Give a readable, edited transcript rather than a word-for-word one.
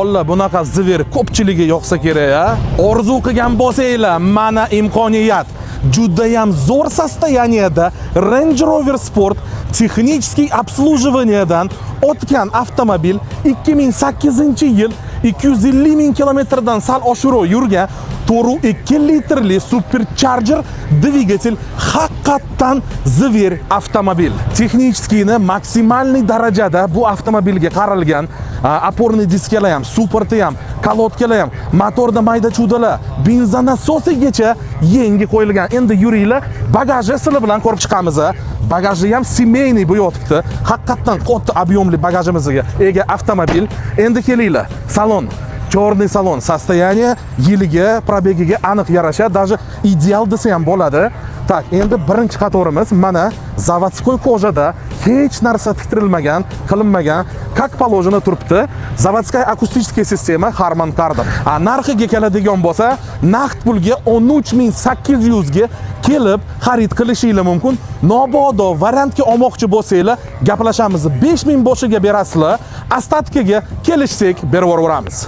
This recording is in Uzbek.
Bolalar, bunaqa зверь ko'pchiligi yoqsa kerak, a? Orzu qilgan bo'lsanglar, mana imkoniyat. Judayam zo'r состояние da Range Rover Sport, технический обслуживание dan o'tgan avtomobil, 2008-yil, 250 ming kilometrdan sal oshiqroq yurgan, 4,2 litrli supercharger dvigatel, haqiqatdan зверь avtomobil. Технический ni максимальный darajada bu avtomobilga qaralgan, опорный diskalar ham, suporti ham, колодка lar ham, motorda mayda chudalar, benzonasosigacha yangi qo'yilgan. Endi yuringlar, bagajni sizlar bilan ko'rib chiqamiz. A. Bagaji ham семейный bu yotibdi. Haqiqatdan katta объем li bagajimizga ega avtomobil. Endi kelinglar, salon. Черный salon, состояние yiliga, пробег iga aniq yarasha, даже ideal desa ham bo'ladi. Так, endi birinchi qatorimiz mana заводской кожа da, hech narsa tiktirilmagan, qilinmagan, как положено turibdi. Заводская акустическая система Harman Kardon. A narxiga keladigan bo'lsa, naqd pulga 13 800 ga kelib xarid qilishinglar mumkin. Mabodo variantga olmoqchi bo'lsanglar, gaplashamiz. 5000 boshiga berasizlar, остатка ga kelishsak berib yuboramiz.